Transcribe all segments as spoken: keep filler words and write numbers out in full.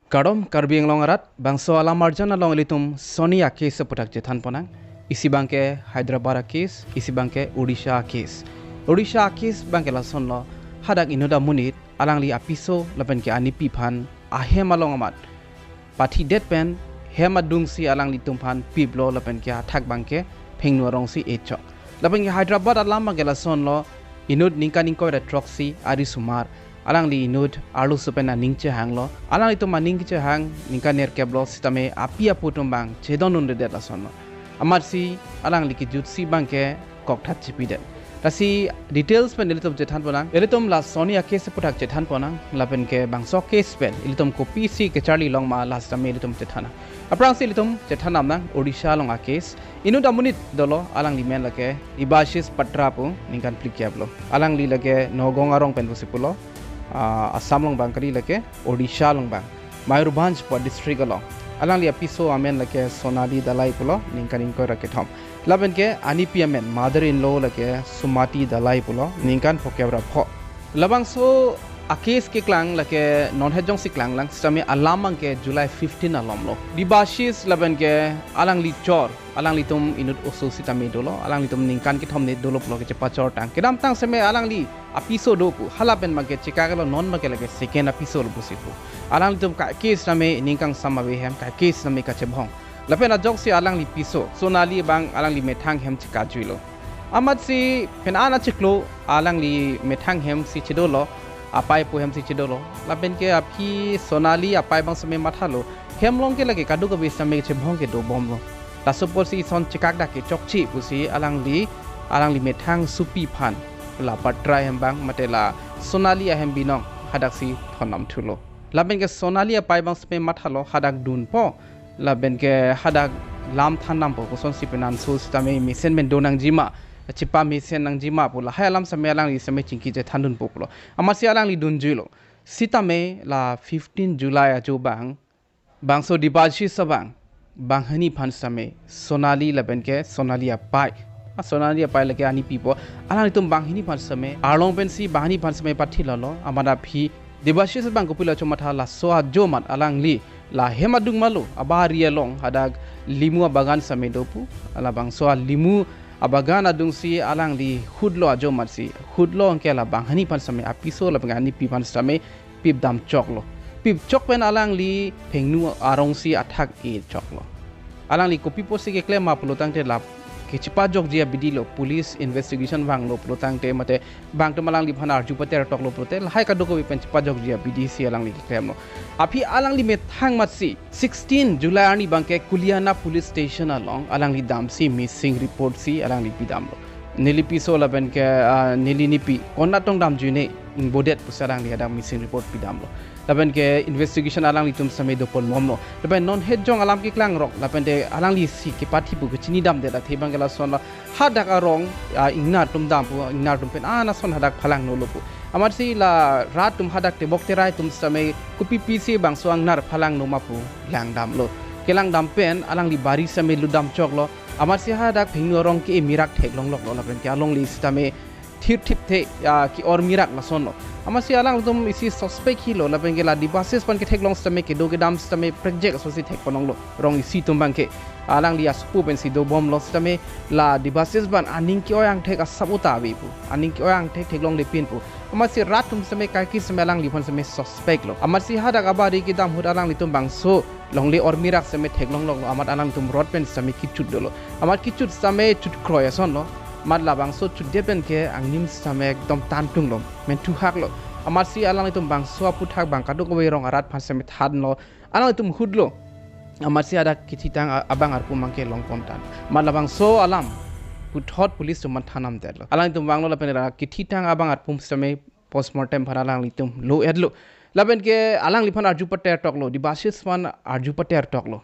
Kardom Karbi Anglong arat, bangso alam arjan along ilitum soni a-case aputhak chethan ponang. Isi abangke Hyderabad a-case, isi abangke Odisha a-case. Odisha a-case abangke lasonlo, hadak inut amonit alangli apiso lapen ke anipi aphan ahem along amat pathidet pen hem adungsi alanglitum aphan piplo lapen ke athak abangke phengnu arongsi echok. Lapen ke Hyderabad alam abangke lasonlo, inut ningkan ingkoi ra throksi ari osomar, alangli inut arloso pen aning chehanglo. Alanglitum aning kechehang ningkan nerkep lo sitame api apo atum abang chedondundedet lasonlo. Amatsi alangli kejutsi abangke kokthat chipidet. Lasi details pen ilitum chethan ponang. Ilitum la soni a-case aputhak chethan ponang. Lapen ke bangso case pen ilitum kopisi kecharli long ma, la sitame ilitum chethan nang. Aphrangsi ilitum chethan damnang Odisha along a-case. Inut amonit dolo, alangli men lake Debashish Patra pu, ningkan phlikep lo. Alangli lake Nagaon arong pen pusi pulo. Ah, Assam along abang kali, lake Odisha along abang. Mayurbhanj pu district along. Alangli apiso amen lake Sonali Dalai pulo, ningkan ingkoi ra kethom. Lapen ke anipi amen, mother in law, lake Sumati Dalai pulo, ningkan phokep ra pho. Labangso a-case keklang lake non het jongsi klanglang sitame alam abangke July fifteen alomlo. Debashish lapen ke alangli chor, alanglitum inut oso sitame dolo, alanglitum ningkan kethom ne dolo pulo, kechepachortang. Kedamtang sitame alangli apiso do pu, hala pen abangke chekaklo, non abangke lake second apiso lo pusi pu. Alanglitum kaike sitame ning kangsam ave hem, kaike sitame kachebhong. Lapen ajoksi alangli piso Sonali abang alangli methang hem chekajuilo. Amatsi pen ana chiklo alangli methang hem si chedolo, apai apo hem si chedolo. Lapen ke aphi Sonali apai abang sitame mathalo, hem along ke lake kadokave sitame chebhong ke dobomlo. Laso apotsi ison chekak dak ke chokche pusi alangli, alangli methang supi aphan la Patra ahem abang mate la Sonali ahem binong hadaksi thondam thulo. Lapen ke Sonali apai abang sitame mathalo, hadak dunpo, lapen ke hadak lam thandampo, kosonsi penanso sitame mesen pen do nangjima, chepamesen nangjima pu, lahai alam sitame alangli sitame chingki chethandunpo pulo. Amatsi alangli dunjuilo. Sitame la fifteen July ajo abang, bangso Debashish abang, banghini aphan sitame Sonali lapen ke Sonali apai, a Sonali apai lake anipipo, alanglitum banghini aphan sitame arlong pensi banghini aphan sitame pathilolo. Amat aphi Debashish abang kopilo chomatha, laso ajo amat alangli la hem adung malo, abari along hadak limu abagan sitame do pu. Labangso alimu abagan adungsi alangli hutlo ajo amatsi, hutlo anke la banghini aphan sitame apiso lapen anipi aphan sitame pipdam choklo. Pipchok pen alangli phengnu arongsi athak echoklo. Alangli kopi apotsi keklem ma pulo tangte la kechepajokji abidi lo, police investigation vanglo pulo tangte mate bangtum alangli aphan arju pater toklo pulote lahai kadokave pen chepajokji abidi si alangli keklemlo. Aphi alangli methang amatsi sixteen July arni abangke Kuliana Police Station along alangli damsi missing report si alangli pidamlo. Neli piso lapen ke, ah, neli nipi konat tong damjui ne ingbodet pusi alangli hadak missing report pidamlo. Lapen ke investigation alanglitum sitame dopon bomlo. Lapen non het jong alam keklang rok, lapen te alangli si kepathi pu kechinidamdet athe abangke lasonlo, hadak arong, ah, ingnar atum dam pu, ingnar atum pen ana ason hadak phalangno lo pu. Amatsi la rat atum hadak tebok terai atum sitame kopi apisi bangso ingnar phalangno ma pu langdamlo. Kelangdam pen alangli bari sitame lutdam choklo. Amatsi hadak phengnu arong ke-e mirak theklongloklo lapen ke alongle sitame thirthip the, ah, ke-or mirak lasonlo. Amatsi alangtum isi suspect helo lapen ke la Debashish aphan ketheklong sitame kedo kedam sitame prekjek asosi thekponlonglo. Rong isi atum abangke alangli asopo pensi dobomlo sitame la Debashish abang aning ke-oi angthek asap uta ave pu, aning ke-oi angthek theklonglepin pu. Amatsi rat atum sitame kaike sitame alangliphan sitame suspect lo. Amatsi hadak abari kedam ahut alanglitum bangso longle or mirak sitame theklongloklo, amat alangtum rot pen sitame kechut dolo. Amat kechut sitame chut kroi asonlo. Amat labangso chutdet pen ke angnim sitame ekdom tangtunglo, menthuhaklo. Amatsi alanglitum bangso aputhak abang kadokave rong arat aphan sitame thanlo. Alanglitum hutlo. Amatsi hadak kethitang a-, abang arpum abangke longpon tan. Amat labangso alam puthot police atum aphan thandamdetlo. Alangtum vanglo lapen ra kethitang abang arpum sitame postmortem aphan alanglitum lo-etlo. Lapen ke alangliphan arju pater toklo, Debashish aphan arju pater toklo.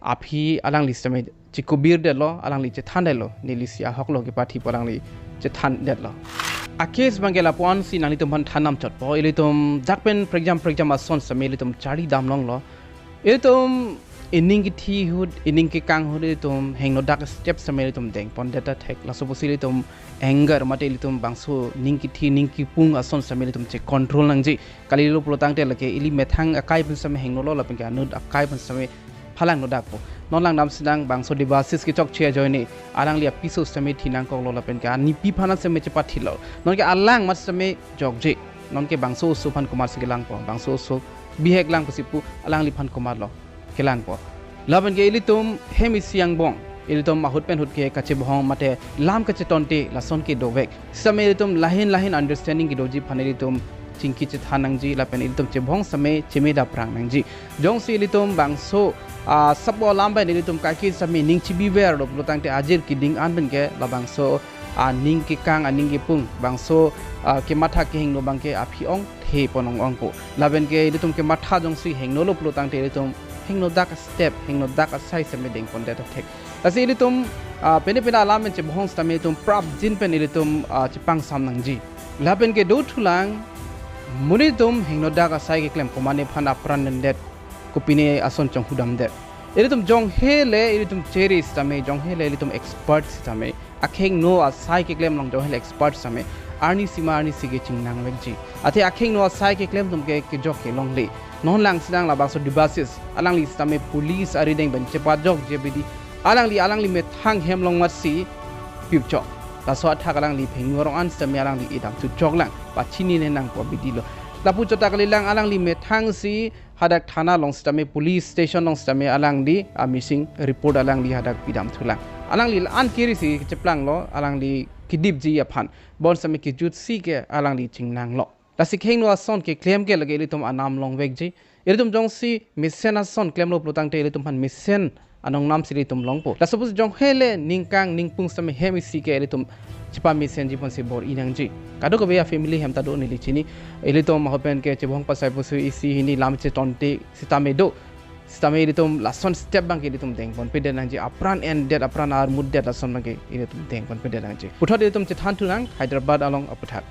Aphi alangli sitame chikubir detlo, alangli chethan detlo, neli si ahok lo kepathi pu alangli chethan detlo. A-case abangke lapu-an si nanglitum aphan thandam chotpo, ilitum jak pen prekjam prekjam ason sitame ilitum charli damlonglo. Ilitum ining kithi ahut, ining kekang ahut ilitum hingno dak step sitame ilitum dengpondet ta thek. Laso pusi ilitum anger mate ilitum bangso ning kithi ning kipung ason sitame ilitum che-control nangji. Kalilo pulo tangte lake ili methang akai pen sitame hingnolo lapen ke anut akai pen sitame phalangno dakpo. Non langdam sinang bangso Debasis kechokche ajoine alangli apiso sitame thi nangkoklo lapen ke anipi aphan sitame chepathilo. Nonke alang mat sitame jokje. Nonke bangso oso aphan komatsi kelangpo. Bangso oso bihek lang pusi pu alangliphan komatlo kelangpo. Lapen ke ilitum hem isi angbong, ilitum ahut pen ahut ke kachebohong mate lam kachetonte lason ke dovek. Sitame ilitum lahin lahin understanding kedoji aphan ilitum chingki chethan nangji lapen ilitum chebohong sitame cheme daprang nangji. Jongsi ilitum bangso, ah, sabo alam pen ilitum kaike sitame ning chibiverlo pulo tangte ajir keding an pen ke labangso aning kekang aning kepung bangso, ah, kematha kehingno abangke aphi ongthe pon ong-ongpo. Lapen ke ilitum kematha jongsi hingnolo pulo tangte ilitum hingno dak step, hingno dak asai sitame dengpondet ta thek. Lasi ilitum, ah, pene pene alam pen chebohong sitame ilitum prapjin pen ilitum, ah, chepangsam nangji. Lapen ke dothulang monit atum hingno dak asai keklem komatne aphan apran dendet, kopine ason chonghudamdet. Ilitum jonghe le ilitum chere sitame, jonghe le ilitum expert sitame, akhingno asai keklem along jonghe le expert sitame, arnisi ma arnisi ke chingnang vekji. Athe akhingno asai keklem atum ke kejok kelongle. Non lang sinang labangso Debasis, alangli sitame police arideng pen chepajokji abidi, alangli alangli methang hem along matsi pipchok. Laso athak alangli phengno arong an sitame alangli idam thuchoklang, pachinine nangpo abidilo. Lapu chot ta kalilang, alangli methangsi hadak thana along sitame police station along sitame alangli a missing report alangli hadak pidam thulang. Alangli la-an kiri si cheplanglo, alangli kedipji aphan. Bonsitame kejutsi ke alangli chingnanglo. Lasi khengno ason keklem ke lake ilitum anam longvekji. Ilitum jongsi mesen ason klemlo pulo tangte ilitum aphan mesen anong namsi ilitum longpo. Laso pusi jonghe le ningkang ningpung sitame hem isi ke ilitum chepamesenji ponsi bor-i nangji. Kadokave a family hem ta do neli chini. Ilitum ahut pen ke chebohong pasai pusi isi hini lam chetonte sitame do. Sitame ilitum lason step abangke ilitum dengponpedet nangji, apran endet, apran armutdet lason abangke ilitum dengponpedet nangji. Puthot ilitum chethan thunang Hyderabad along aputhak.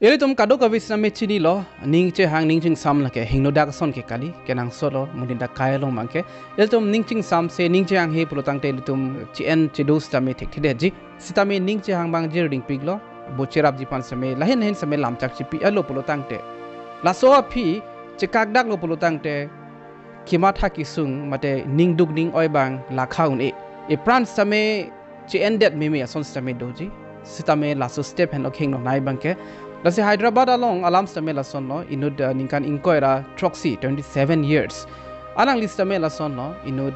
Ilitum kadokave sitame chinilo, ning chehang ning chingsam lake hingno dak ason ke kali, kenangsotlo, monit akai along abangke. Ilitum ning chingsamse, ning chehanghe pulo tangte ilitum che-en chedo sitame thekthedetji. Sitame ning chehang abang jirdingpiklo, bo cherapji aphan sitame, lahin lahin sitame lamchak chipi-etlo pulo tangte. Laso aphi chekakdaklo pulo tangte, kematha kesung mate ningduk ning-oi abang lakha un-e. Epran sitame che-endet meme ason sitame doji. Sitame laso step henlo khengno nei abangke. Lasi Hyderabad along alam sitame lasonlo, inut, eh, ningkan ingkoi ra throksi, twenty-seven years. Alangli sitame lasonlo, inut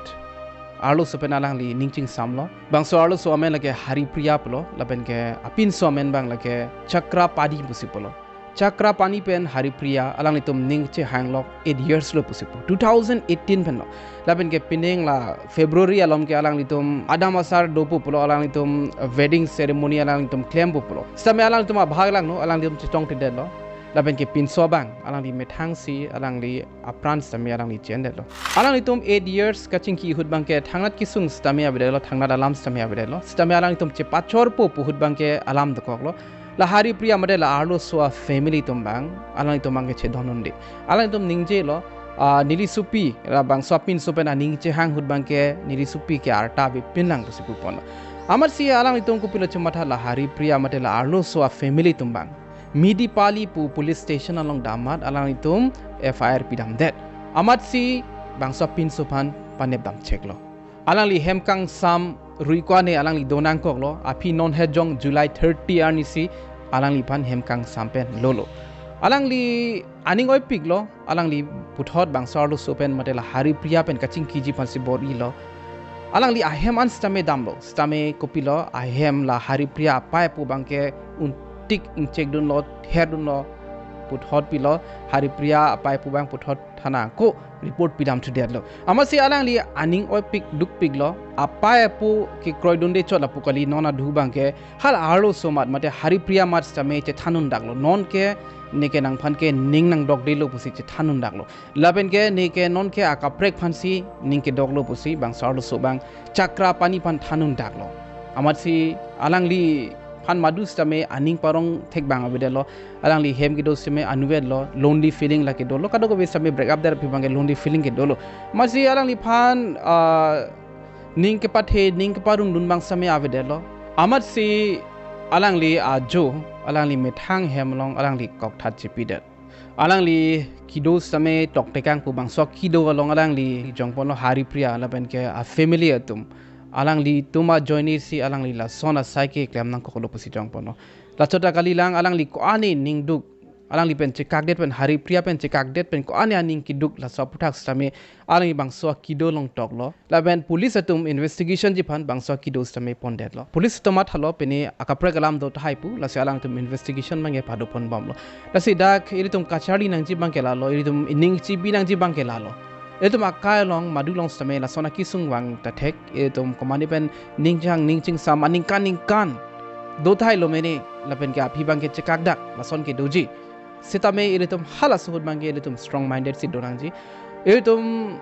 arloso pen alangli ning chingsamlo. Bangso arloso amen lake Hari Priya pulo, lapen ke apinso amen abang lake Chakra Pani pusi pulo. Chakra Pani pen Hari Priya alanglitum ning chehanglok eight years lo pusi pu. Two thousand eighteen penlo. Lapen ke pining la February along ke alanglitum adam asar dopo pulo, alanglitum wedding ceremony alanglitum klempo pulo. Sitame alanglitum abhag langno, alanglitum chechongthedetlo. Lapen ke pinso abang alangli methangsi alangli apran sitame alangli che-endetlo. Alanglitum eight years kachingki ahut abangke thangnat kesung sitame avedetlo, thangnat alam sitame avedetlo. Sitame alanglitum chepachorpo pu ahut abangke alam dokoklo. La Hari Priya mate la arloso a family atum abang, alanglitum abangke chedondunde. Alanglitum ningjelo, ah, neli sopi, labangso apinso pen aning chehang ahut abangke neli sopi ke arta avepinlang pusi puponlo. Amatsi alanglitum kopilo chematha, la Hari Priya mate la arloso a family atum abang Medipally pu police station along dammat alanglitum F I R pidamdet. Amatsi bangso apinso aphan panep damcheklo. Alangli hem kangsam rui ko-an alangli donangkoklo, aphi non hejong July thirty arnisi alangliphan hem kangsam pen lolo. Alangli aning oipiklo, alangli puthot bangso arloso pen mate la Hari Priya pen kachingkiji aphansi bor-ilo. Alangli ahem an sitame damlo, sitame kopilo, ahem la Hari Priya apei apo abangke untik ingchekdunlo, therdunlo, puthot pilo, Hari Priya apei apo abang puthot thana ako report pidamthudetlo. Amatsi alangli aning oipik dukpiklo, apei apo kekroidunde chot lapu kali, non adhu abangke hala arloso amat mate Hari Priya amat sitame chethandundaklo. Nonke neke nangphan ke ning nangdokdelo pusi chethandundaklo. Lapen ke neke nonke akaprek aphansi ning kedoklo pusi bangso arloso abang Chakra Pani aphan thandundaklo. Amatsi alangli aphan madu sitame aning parong thek abang avedetlo. Alangli hem kedo sitame anutvetlo, lonely feeling lake dolo. Kadokave sitame break up det aphi abangke lonely feeling ke dolo. Amatsi alangliphan, ah, ning kepathe, ning keparongdun abang sitame avedetlo. Amatsi alangli ajo, alangli methang hem along alangli kokthat chipidet. Alangli kedo sitame toktekang pu bangso akedo along alangli jongponlo Haripriya lapenke a family atum. Alanglitum ajoinesi alangli lason asai keklem nangkoklo pusi jongponlo. Lachot ta kalilang, alangli ko-an aning duk, alangli pen chekakdet pen, Haripriya pen chekakdet pen ko-an aning keduk laso aphuthak sitame alangli bangso akedo along toklo. Lapen police atum investigationji aphan bangso akedo sitame pondetlo. Police atum mathalo pine akaprek alam do tahai pu, lasi alangtum investigation abangke padoponbomlo. Lasi dak ilitum kacharli nangji abangke lalo, ilitum ning chibi nangji abangke lalo. Ilitum akai along madu along sitame lason akesung vang ta thek, ilitum komane pen ning chang ning chingsam aningkan ningkan do tahai lo mene, lapenke aphi abangke chekakdak lason ke doji. Sitame ilitum halaso ahut abangke ilitum strong minded si do nangji. Ilitum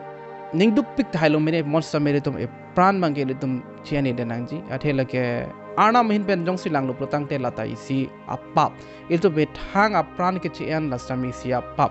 ning dukpik tahai lo mene, mo sitame ilitum epran abangke ilitum che-en-edet nangji. Athe lake Arnam ahin pen jongsi langlo pulotangte lata isi apap. Ilitum methang apran ke che-en la sitame isi apap.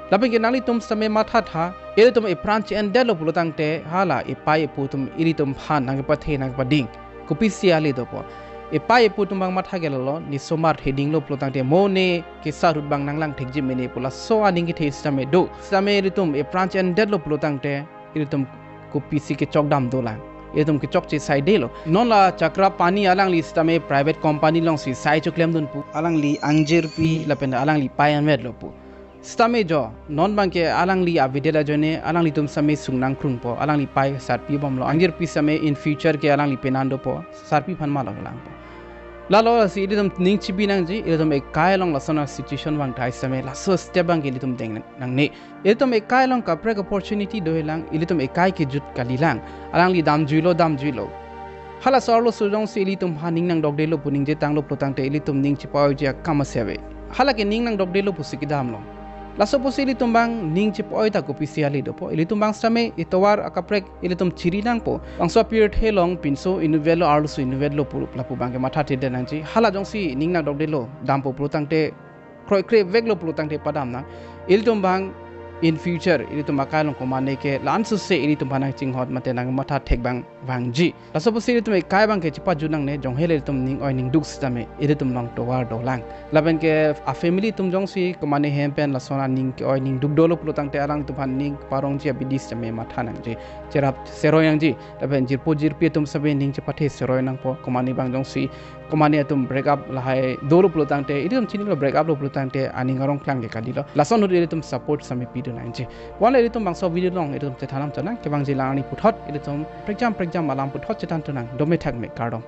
Lapenke nanglitum sitame mathatha, ilitum epran che-endetlo pulotangte hala epei epo atum ilitum aphan nangkepathe nangkepading kopisi ale dopo. Epei epo atum abang matha ke lalo, ne somar thedinglo pulotangte mo ne kesar ahut abang nanglang thekji mene pu laso aning kethe sitame do. Sitame ilitum epran che-endetlo pulotangte ilitum kopisi kechokdam dolang. Ilitum kechokche saidelo. Non la Chakrapani alangli sitame private company alongsi sai choklemdun pu. Alangli angjirpi lapen alangli pei anvetlo pu. Sitame jo, non abangke alangli avedet ajoine alanglitum sitame sung nangkrungpo, alangli pei sarpibomlo, angjirpi sitame in future ke alangli penan dopo, sarpi aphan malom langpo. Lalo lasi ilitum ning chibi nangji, ilitum ekai along lason asituation vang tahai sitame laso step abangke ilitum deng nangne. Ilitum ekai along kaprek opportunity dolang, ilitum ekai kejut kalilang. Alangli damjuilo, damjuilo. Halaso arloso jongsi ilitum aphan ning nangdokdelo pu ningje tanglo pulotangte ilitum ning chepa-oiji akam ase ave. Halake ning nangdokdelo pusi kedamlo. Laso pusi ilitum abang ning chepa-oi ta kopisi ale dopo. Ilitum abang sitame itovar akaprek ilitum chiri nangpo. Bangso apirthe along pinso inutvetlo arloso inutvetlo pu lapu abangke mathathedet nangji. Hala jongsi ning nangdokdelo dampo pulotangte kroikre veklo pulotangte padam nang. Ilitum abang in future ilitum akai along komane ke la-an suse ilitum aphan nangchinghot mate nangmatha thek abang vangji. Laso pusi ilitum ekai abangke chepajut nangne, jonghe le ilitum ning oi ning duk sitame ilitum along tovar dolang. Lapenke a family atum jongsi komane hem pen lason aning ke-oi ning duk dolo pulotangte alangtum aphan ning parongji abidi sitame matha nangji. Cherap seroi nangji. Lapen jirpo jirpi atum sitame ning chepathe seroi nangpo, komane abang jongsi komane atum break up lahai dolo pulotangte, ilitum chinilo break up lo pulotangte aning arong klang ke kalilo. Lason ahut ilitum support sitame pidun nangji. Wan ilitum bangso video along ilitum chethan nangchonang, kevangji lang arni puthot ilitum prekjam prekjam alam puthot chethan thunang, dome thakme, kardom.